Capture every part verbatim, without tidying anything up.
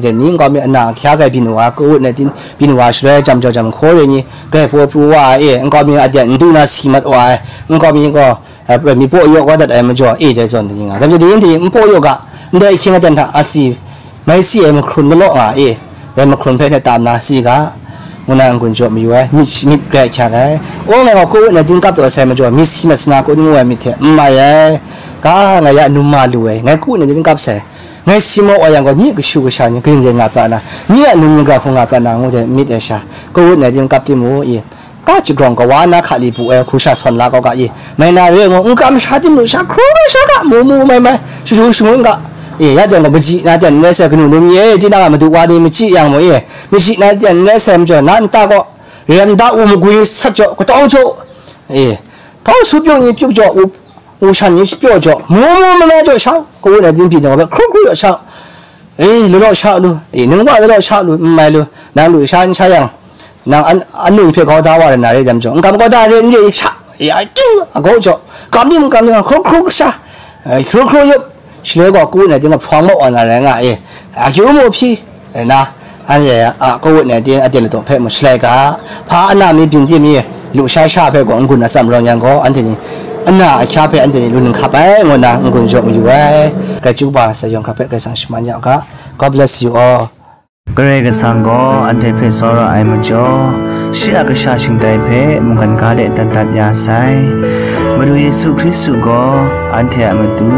Dai ni nkau mi ana ahkya gai byin wa, kawut na tin byin wa, shaloi jam jaw jam hkaw re ni, gai paw pru wa ai, nkau mi a dan n du na si mat wa ai, nkau mi gaw, eh, mi paw yaw kau dat ai majaw, e dai zawn ni nga. Dai majaw, dai ni n paw yaw ga, ndai ahkying aten hta asi, mai si ai mahkrun lalaw nga e, dai mahkrun hpe hte tam na si ga, ngu na n-gun jaw mayu ai, myit, myit grai ahkyak ai. O, ngai gaw kawut na tin kap taw sai majaw, myit si mat sana kawut ngu ai myit hte n mai ai, ga, ngai ya num ma lu ai, ngai kawut na tin kap sai. Ngai si maw wa yang gaw, nyi kashu kasha ni kaning rai nga pra na, nyi a num ni gara hkung nga pra na, ngu jai myit ai sha, kawut na tim kap tim u i, ka jagrawng kawa na hka li bu ai hku sha sawn la kau ga i, mai na re ngu, n kam sha tim lu sha, hkru ga sha ga, mu mu mai mai, shadu shangun ga, e, ya jang gaw, maji na jan n rai sai, kanu num ye, tinang a madu wa ni maji yang mu e, maji na jan n rai sai majaw, na nta gaw, rem da u, magwi sat jaw, katawng jaw, e, tau su pyuk ni pyuk jaw, u, u shan ni shapyaw jaw, mu mu mai mai jaw shau, kawut na tim byin wa hpe hkru hkru jaw shau, e, lu law shau lu, e, nung wa law shau lu, n mai lu, nang lu sha n sha yang, nang an, anu hpe kau da wa rai na re jam jaw, n kam kau da re n re sha, e, a ting a gaw jaw, kam ning kam ning hkru hkru sha, e, hkru hkru yup, shaloi gaw kawut na tim a hpawng maw wa na rai nga e, a kyu mu hpyi, rai na, anhte a kawut na tim a ten ladaw hpe mu shalai ga, hpa ana mi byin tim mi, lu sha sha hpe gaw n-gun atsam rawng yang gaw, anhte ni ana ahkya hpe anhte ni lu nang hkap ai, ngu na n-gun jaw mayu ai. Grai chyu ba sai yawng hkra hpe Karai Kasang shaman ya u ga. God bless you all. Karai Kasang gaw anhte hpe tsawra ai majaw, shi a kasha shingtai hpe mungkan ga de dat dat ya sai. Madu Yesu Hkristu gaw anhte a matu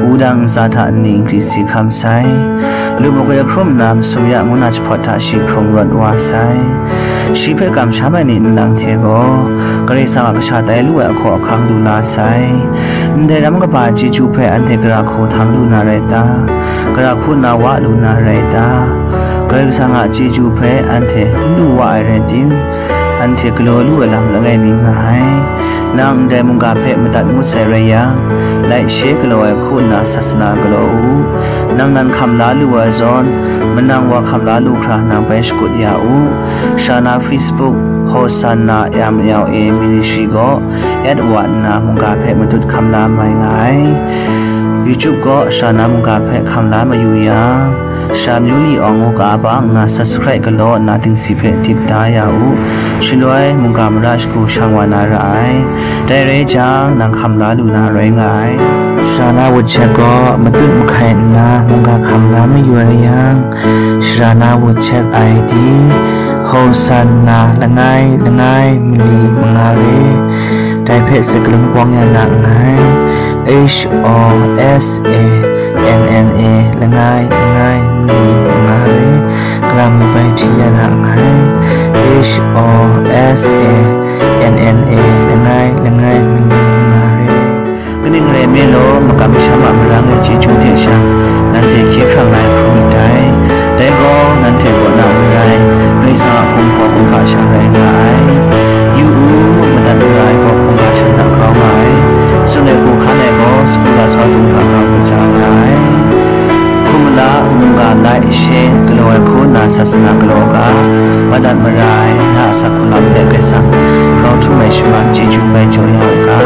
wudang ntsa hta nni nkri si hkam sai. Lubuk e hkrum nna masum ya ngu na jahpawt hta shi hkrung rawt wa sai. Shi hpe kamsham ai ni nlang hte gaw, Karai Kasang a kasha tai lu ai ahkaw ahkang lu la sai. Ndai ram kaba chyeju hpe anhte gara hku htang lu na rai ta? Gara hku na wa lu na rai ta? Karai Kasang a chyeju hpe anhte n lu wa ai rai tim, anhte galaw lu ai lam langai mi nga ai. Nang ndai mungga hpe madat ngut sai rai yang, like, share galaw ai hku nna sasana galaw u. Nang nan hkam la lu ai zawn, manang wa hkam la lu hkra nang bai shakut ya u. Sara na Facebook, Hosanna M L A Ministry gaw add wa nna mungga hpe matut hkam la mai nga ai. YouTube gaw sara na mungga hpe hkam la mayu yang, sara myu li awng u ga ba nna subscribe galaw nna dingsi hpe dip da ya u. Shaloi mungga mara shagu shang wa na ra ai. Dai rai jang, nang hkam la lu na rai nga ai. Sara na WhatsApp gaw matut mahkai nna mungga hkam la mayu ai yang, sara na WhatsApp I D, Hosanna langai langai mali manga re, dai hpe sakalun pawng ya na nngai. H O S A N N A langai langai mali manga re, kalang mi bai hti ya na nngai. H O S A N N A langai langai mali manga re. Kaning rai nme law, makam masham a marang ai chyeju hte sha, nanhte hkye hkrang ai hkrum ndai. Dai gaw, nanhte kaw na n rai, Karai Kasang a hpung hkaw hkungga sha rai nga ai. Yu u, madat mara ai gaw hkungga sha hta grau nga ai. Tsun ai hku hkan ai gaw, sagu lasau hkungga grau hkungga nga ai. Hkum mala, mungga like, share galaw ai hku nna sasana galaw ga, madat mara ai, na a asak hku lam de Karai Kasang, grau htum ai shaman chyeju bai jaw ya u ga.